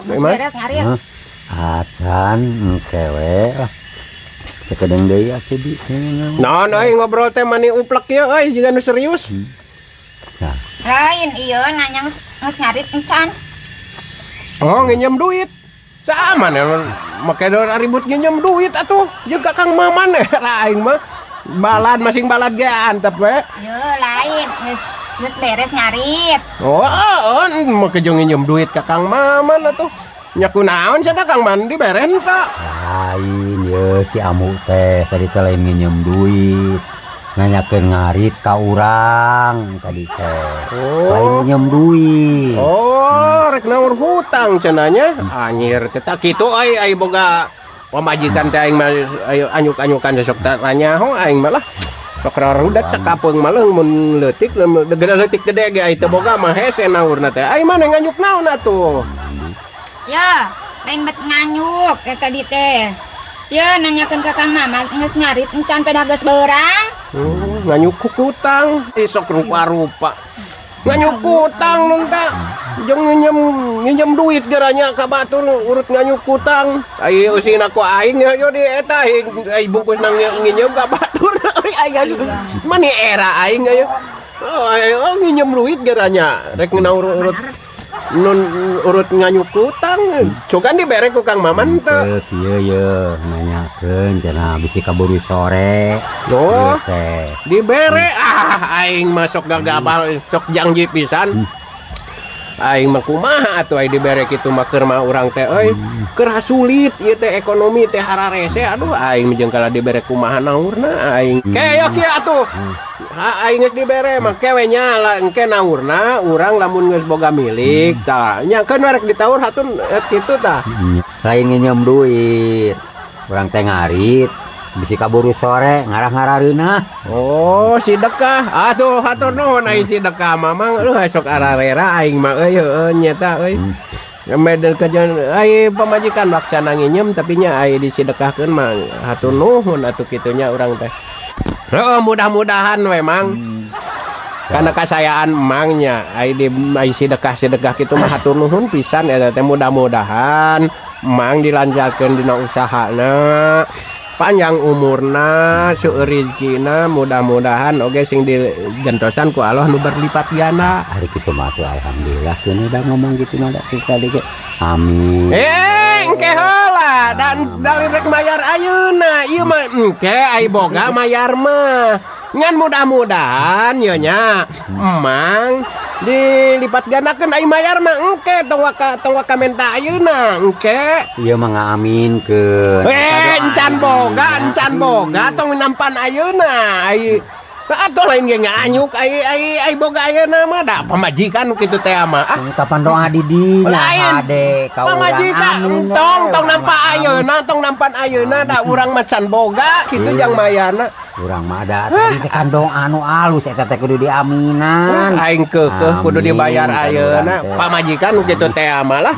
Geus Emang? beres ngarit. Hah? Acan engke we lah. Sakedeung deui atuh di. Naon euy ngobrol teh mani uplek ieu euy, jiga nu serius. Nah, Lain ieu nanya geus ngarit encan. Oh, nginjem duit. Sama nih, make ribut nginjem duit atuh. Jeung ka Kang Maman era aing mah. Balad masing balad ge antep we. Yo lain geus geus beres ngarit. Oh, make jeung nginjem duit ka Kang Maman atuh. Nya kunaon cenah Kang Man diberen tak? Lain ye si Amu teh tadi teh lain nginjem duit. Nanyakeun ngarit ka urang tadi teh. Lain Oh. nginjem duit. Oh, rek naur hutang cenah nya. Anjir, teh kitu euy, ai boga pamajikan teh aing mah ayo anyuk-anyukan sok tanya ho aing mah lah. Sok rarudat sakapeung mah mun leutik, gede leutik gede ge ai teu boga mah hese naurna teh. Ai mana nganyuk naon atuh? Ya, lain bet nganyuk ya tadi teh. Ya nanyakeun ka Kang Maman geus ngarit encan pedah geus beurang. Nganyuk hutang, sok rupa-rupa. Nganyuk hutang nun ta. Jeung nginjem nginjem duit geranya ka batur urut nganyuk hutang. Ai eusina ku aing yo di eta aing ai bungkus nang nginjem ka batur. Ai aing mani era aing ayo. Oh, ayo oh, nginjem duit geranya rek naur urut nun urut nganyuk hutang. Cogan dibere ku Kang Maman teh. Teu kieu ye nanyakeun cenah bisi kaburu sore. Oh. Ieu teh. Dibere ah aing mah sok gagabah sok janji pisan. Aing mah kumaha atuh ai dibere kitu mah keur mah urang teh euy. Keur sulit ieu teh ekonomi teh hararese, aduh aing mah jeung kala dibere kumaha naurna aing. Ke yo kieu atuh. Ha aing geus dibere mah ke we nya lah engke naurna urang lamun geus boga milik tah nya keun rek ditaur hatun kitu tah. Lain nginjem duit. Urang teh ngarit bisi kaburu sore ngarah-ngarareunah. Oh, sidekah. Aduh, hatur nuhun aing sidekah mamang. Sok ararera aing mah euy heueuh nyeta euy. Medan kajian ai pamajikan waksana nginjem tapi nya ai disidekahkeun mah hatur nuhun atuh kitu nya urang teh. Heeh, mudah-mudahan we Mang. Karena kasayaan emangnya ai di ai sidekah-sidekah kitu mah hatur nuhun pisan eta teh, mudah-mudahan emang dilancarkeun dina usahana, panjang umurna, seueur rezekina, mudah-mudahan oge sing digentosan ku Allah nu berlipat ganda. Ari kitu mah atuh alhamdulillah keun udah ngomong gitu mah da sekali ge. Amin. Eh, engke heula dan dari rek mayar ayeuna ieu mah engke ai boga mayar mah. Ngan mudah-mudahan ye nya emang dilipat gandakeun, ai mayar mah engke, tong waka menta ayeuna engke. Ieu mah ngaaminkeun. Eh, encan boga tong nampan ayeuna. Ai atuh lain ge nganyuk ai ai ai boga ayeuna mah da pamajikan kitu teh mah. Ah, Kapan doa di dinya Lain. Hade ka urang Pamajikan amin tong we, tong urang nampa mah amin. Ayeuna, tong nampan ayeuna da urang mah can boga kitu jang mayarna. Urang mah da tadi teh kan doa anu alus eta teh kudu diaminan. Aing keukeuh kudu Amin, dibayar kan ayeuna urang teh. Pamajikan nu kitu teh mah lah.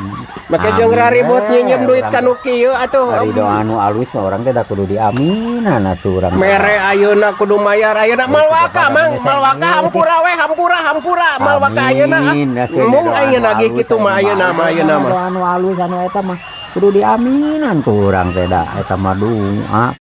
Make jeung Amin raribut we, nyinjem duit urang ka nu kieu atuh. Ari doa anu alus mah urang teh da kudu diaminan atuh urang. Mere ayeuna kudu mayar ayeuna mal waka Mang, mal waka, hampura we, hampura, hampura mal waka ayeuna ah. Amin. Embung ayeuna nagih kitu mah ayeuna mah ayeuna mah. Doa anu alus anu eta mah kudu diaminan ku urang teh da eta mah doa.